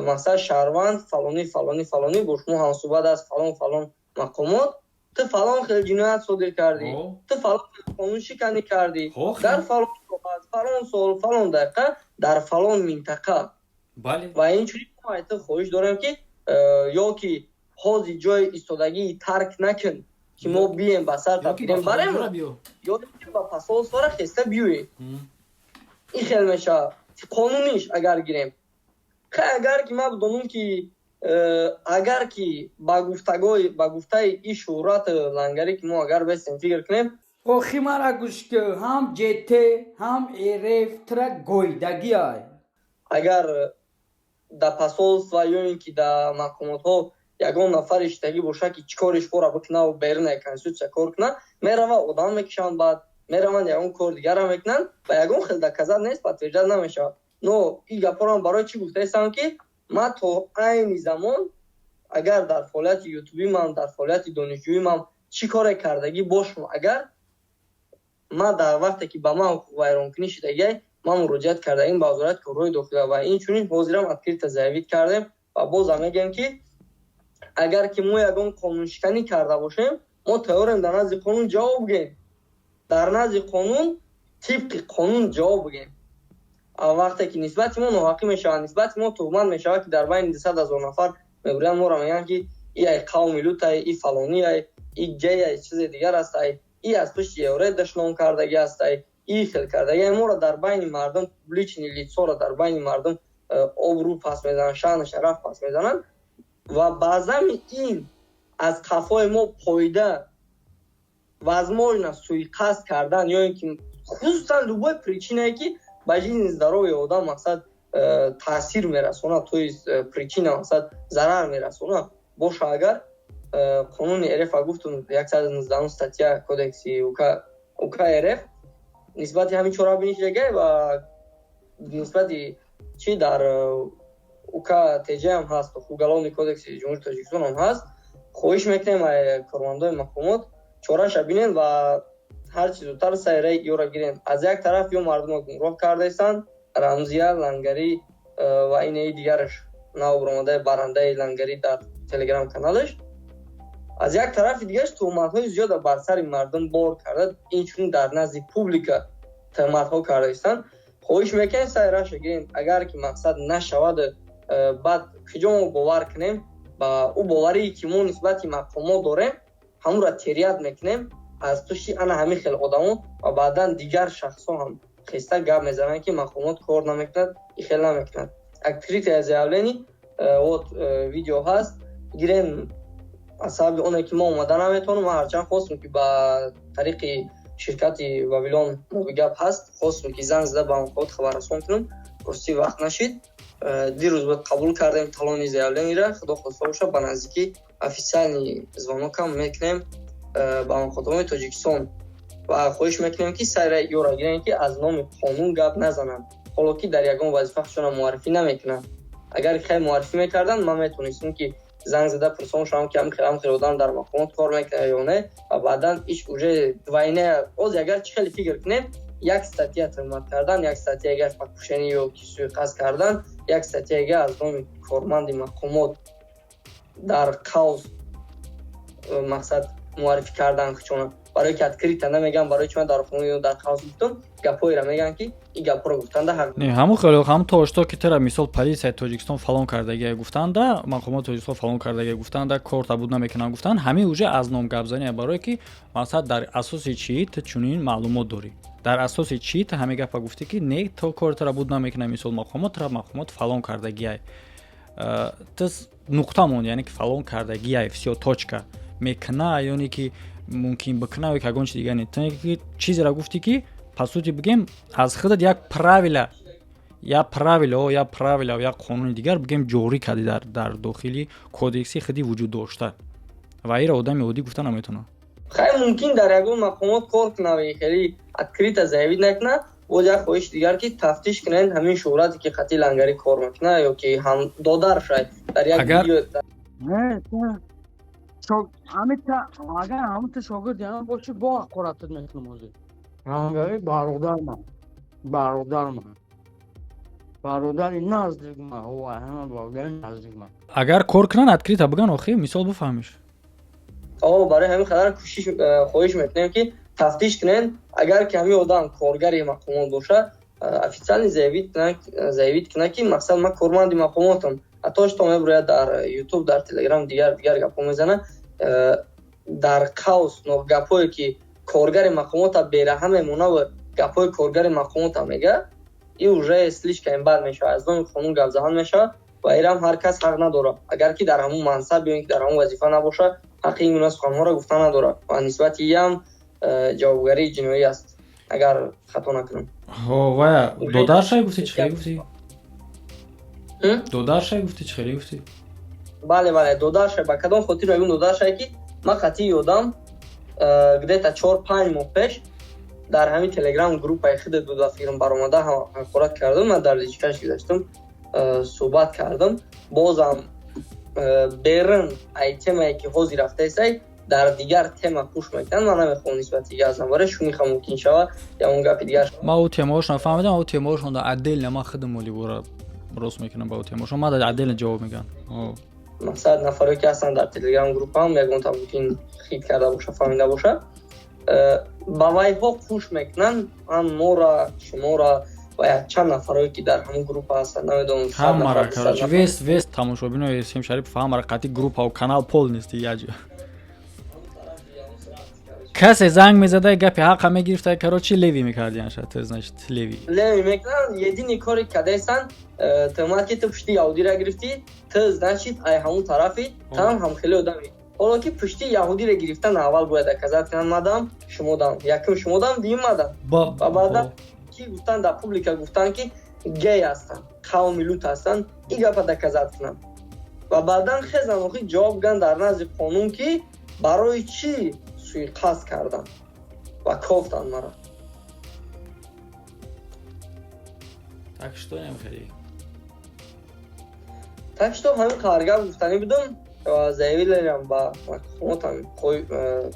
S2: масалан, шаҳрванд фалонӣ, фалонӣ, фалонӣ бо шумо ҳамсӯҳбат аст, фалон, фалон мақомот, ту фалон хел ҷиноят содир кардӣ, ту фалон қонуншиканӣ кардӣ дар фалон соат, фалон сол, фалон дақиқа, дар фалон минтақа. Ва инчунин мо айта хоҳиш дорем, ки ё ки ҳозир ҷои истодагии тарк накун, ки мо бием, ба сар гирем, барем, ё ба посольствора хеста биёем. Ин хел мешавад қонуниш. Агар гирем, хай, агар ки ман бидонам, ки агар ки ба гуфтагои, ба гуфтаи и шӯҳрат лангарӣ, ки мо агар бестем, фикр кунем.
S1: Охи, мара гӯш ки, ҳам ҷт, ҳам РФ тра гойдагиай.
S2: Агар да посольства ё ин ки да мақомотҳо ягон нафар иштагӣ бошад, ки чӣ кориш кора бикунаву берунаи конститутсия кор кунад, мерава, одам мекушанд, баъд мераванд, ягон кор дигарам мекунанд ва ягон хел доказать нест, подтверждать намешавад. Но ин гапҳоро барои чӣ гуфтаистам, ки ман то айни замон, агар дар фаъолияти ютубимам, дар фаъолияти донишҷӯимам чӣ коре кардагӣ бошам, агар ман дар вақте ки ба ман ҳуқуқвайронкунӣ шудагиай, ман муроҷиат кардаем ба Вазорати корҳои дохила ва инчунин ҳозирам открыто заявить кардем ва бозам мегӯем, ки агар ки мо ягон қонуншиканӣ карда бошем, мо тайёрем дар назди қонун ҷавоб бигӯем, дар назди қонун, тибқи қонун ҷавоб бигӯем. Вақте ки нисбати мо ноҳақӣ мешавад, нисбати мо туҳмат мешавад, ки дар байни 200 000 нафар мегӯянд, моро мегӯянд, ки и ай қавми лутай, и фалониай, и ҷай, чизе дигар астай, и аз пушти евре дашном кардагӣ астай, и хел кардагӣ. Моро дар байни мардум, публичный лицоро дар байни мардум обрӯ пас мезананд, шаъну шараф пас мезананд ва баъзами ин аз қафои мо пойда возможно суиқасд кардан ё ин ки хусусан любой причинае, ки ба жизни, здоровье одам, мақсад, таъсир мерасонад, то есть причина, мақсад, зарар мерасонад боша, агар қонуни РФ гуфтум, 119 статья кодекси УК РФ нисбати ҳамин чорабинӣ шудагай ва нисбати чӣ дар УК ТЖ ҳам ҳаст, Уголовный кодекси Ҷумҳурии Тоҷикистон ҳам ҳаст. Хоҳиш мекунем, кормандои мақомот, чораша бинен ва ҳарчи зудтар сайраи ёра гирен. Аз як тараф ё мардумро гумроҳ кардаистанд, Рамзия Лангарӣ ва инаи дигараш, навбаромадаи барандаи лангарӣ дар телеграм каналаш, аз як тарафи дигараш туҳматҳои зиёда бар сари мардум бор карда, инчунин дар назди публика туҳматҳо кардаистанд. Хоҳиш мекунем, сайраша гирем. Агар ки, мақсад, нашавад, баъд куҷо мо бовар кунем? Ба ӯ боварие, ки мо нисбати мақомот дорем, ҳамонро терять мекунем аз пушти ана ҳамин хел одамо. Ва баъдан дигар шахсҳо ҳам хеста гап мезананд, ки мақомот кор намекунад, ихел намекунад. Открытое заявление, вот видео ҳаст, гирем. Аз сабаби оне ки мо омада наметавонам, ман ҳарчанд хостем, ки ба тариқи ширкати Вавилон Мобигап ҳаст, хостем, ки занг зада ба мақомот хабаррасон кунам, ростӣ вақт нашид. Дирӯз буд қабул кардем талони заявлениера. Худо хоста боша, ба наздикӣ официальный звонокам мекунем ба мақомоти Тоҷикистон ва хоҳиш мекунем, ки сайра ёра гирем, ки аз номи қонун гап назананд, ҳоло ки дар ягон вазифа худшона муаррифӣ намекунанд. Агар хай муаррифӣ мекарданд, ман метавонистам, ки занг зада пурсон шавам, ки ҳамхел, ҳамхел одам дар мақомот кор мекунад ё не. Ва баъдан иш уже двойная. Оз агар чӣ хеле фикр кунем, як статья туҳмат кардан, як статьяга покушение ё ки суиқасд кардан, як статьяга аз номи корманди мақомот дар қавс мақсад муаррифӣ кардан хучона, барое ки открыто намеган. Барои чи ман дар хона дар қавс гуфтам? Гапҳоеро меган, ки ин гапҳоро гуфтанда ҳақ
S3: Не, ҳамун хеле, ҳамун тоошто ки тера, мисол, полисияи Тоҷикистон фалон кардагия гуфтанда, мақомоти Тоҷикистон фалон кардагия гуфтанда, кор табуд намекунанд гуфтанд, ҳамин уже аз ном гапзания, барое ки, мақсад, дар асоси чӣ ту чунин маълумот дорӣ, дар асоси чӣ ту ҳамин гапа гуфтӣ, ки не, то кори тара буд намекунад, мисол, мақомот тара, мақомот фалон кардагиай, ту нуқта монд, яъне ки фалон кардагиай, всё, точка. Мекуна ёне ки мумкин бикуна ё ягон чи дигар не. Ту чизеро гуфтӣ, ки по сути бигем, аз худат як правила, як правила, як правила, як қонуни дигар, бигем, ҷорӣ кардӣ дар дохили кодекси худи вуҷуд дошта ва инро одами оддӣ гуфта наметавонад.
S2: Хай, мумкин дар ягон мақомот кор кунад, хеле открыто заявить накунад. Боз як хоҳиши дигар, ки тафтиш кунед ҳамин шӯҳрате, ки хати лангарӣ кор мекунад ё ки ҳам додар шояд дар як видео.
S5: Агар ҳамун шогирди ҳам бошӣ, бо ҳақоратат мекунам. Ҳозир лангарӣ бародар ман, бародар ман, бародари наздик ман, ҳама бародари наздик ман.
S3: Агар кор кунанд, открыто биган, охи мисол бифаҳмиш.
S2: О, барои ҳамин қадар кӯшиш, хоҳиш мекунем, ки тафтиш кунед. Агар ки ҳамин одам коргари мақомот боша, официально заявить кунад, ки мақсад ман корманди мақомотам. Ҳатто то мебурояд дар Ютуб, дар Телеграм, дигар дигар гапҳо мезанад, дар қавс гапҳое, ки коргари мақомота бераҳа мемонаву гапҳои коргари мақомота мега, и уже слишком бад мешавад, аз номи қонун гап задан мешавад ва ирам ҳар кас ҳақ надорад. Агар ки дар ҳамун мансаб ё ин ки дар ҳамун вазифа набошад, ҳаққи ин гуна суханҳоро гуфта надорад ва нисбати иам ҷавобгарии ҷиноӣ аст, агар хато накунам.
S3: Вая додаршай гуфтӣ, чӣ хеле гуфтӣ? Додаршай гуфтӣ, чӣ хеле гуфтӣ?
S2: Бале, бале, додаршай. Ба кадом хотир мегӯм додаршай? Ки ман қатъи ёдам, где-то 4-5 моҳ пеш дар ҳамин Телеграм группаи худат буд, ба фикрам, баромада ҳақорат кардам. Ман дар личкаш гузаштам, суҳбат кардам. Бозам берун ай темае, ки ҳозир рафтаесай, дар дигар тема пӯш мекунанд. Ман намехоҳам нисбати дигар барои шумиха мумкин шавад ё он гапи дигар.
S3: Ман ӯ темаҳошон фаҳмидам, ӯ темаҳошон отдельно ман худам моливора рост мекунам. Ба ӯ темаҳошон ман отдельно ҷавоб мегӯям.
S2: Мақсад, нафаре ки ҳастанд дар Телеграм группаам, ягонта мумкин хит карда боша, фаҳмида боша. Ба вайҳо пӯш мекунанд ҳам мора, шумора ва якчанд нафарое, ки дар ҳамун группа ҳастанд, намедонам.
S3: Ҳамара, короче, весь тамошобинои Сем Шарипов, ҳамара қатъи группау канал полностью яҷо касе занг мезада, гапи ҳақа мегирифта, короче, левый мекардианша. Ты, значит, левый.
S2: Левый мекунанд. Единый кори кадесан тӯҳмат, ки ту пушти яҳудиро гирифтӣ, ту, значит, ай ҳамун тарафи там ҳамхели одами. Ҳоло ки пушти яҳудиро гирифтан, аввал бояд доказать кунанд: мадам шумодам, якум шумодам, дуюм мадам. Ва баъда ки гуфтан, дар публика гуфтан, ки гей ҳастанд, қавми лут ҳастанд, ин гапа доказать кунанд ва баъдан хезан охи ҷавоб ган дар назди қонун, ки барои чӣ суиқасд карданд ва кофтанд маро.
S3: Так что хеле.
S2: Так что ҳамин қадар гап гуфтанӣ будум ва заявилерам ба мақомотам.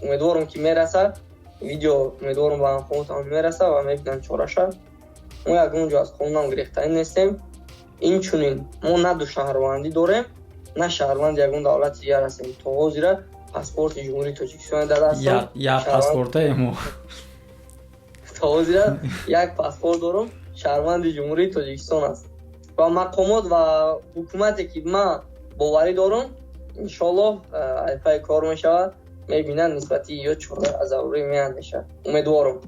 S2: Умедворам, ки мераса видео, умедворам, ба мақомотам мераса ва мебинанд чораша. Мо ягон ҷо аз қонунам гирехтанӣ нестем. Инчунин мо на ду шаҳрвандӣ дорем, на шаҳрванди ягон давлати дигар ҳастем. То ҳозира паспорти Ҷумҳурии Тоҷикистон дар дастам.
S3: Як паспортае мо.
S2: То ҳозира як паспорт дорам, шаҳрванди Ҷумҳурии Тоҷикистон аст ва мақомот ва ҳукумате, ки ман боварӣ дорам, иншоаллоҳ, айпай кор мешавад, мебинанд, нисбати ё чора зарурӣ меандешад, умедворам.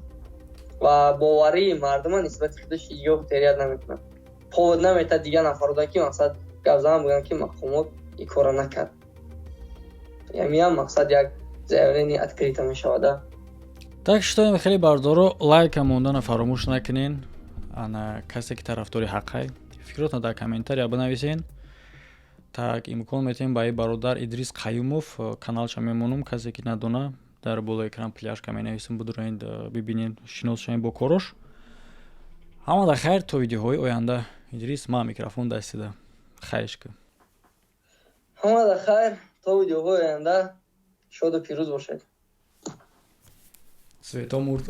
S2: Ва боварии мардума нисбати худаш ҳеҷгоҳ терять намекунад, повод наметад дигар нафарода, ки мақсад гап занам, бигӯям, ки мақомот ин корро накард. Ямиам мақсад як заявление открыто мешавада.
S3: Так что хеле бардоро, лайка мондана фаромӯш накунен. Ана касе ки тарафдори ҳаққай, фикротон дар комментария бинависен. Так имкон метавем ба ин бародар Идрис Қаюмов, каналша мемонам, касе ки надона, дар болои экран пляшка менависем, будуроед, бибинед, шинос шавем бо корош. Ҳамада хайр, то видеоҳои оянда. Идрис, ма микрофон дастида, хайш кун.
S2: Ҳамада хайр, то видеоҳои оянда, шоду пирӯз бошед.
S3: Свето мурд.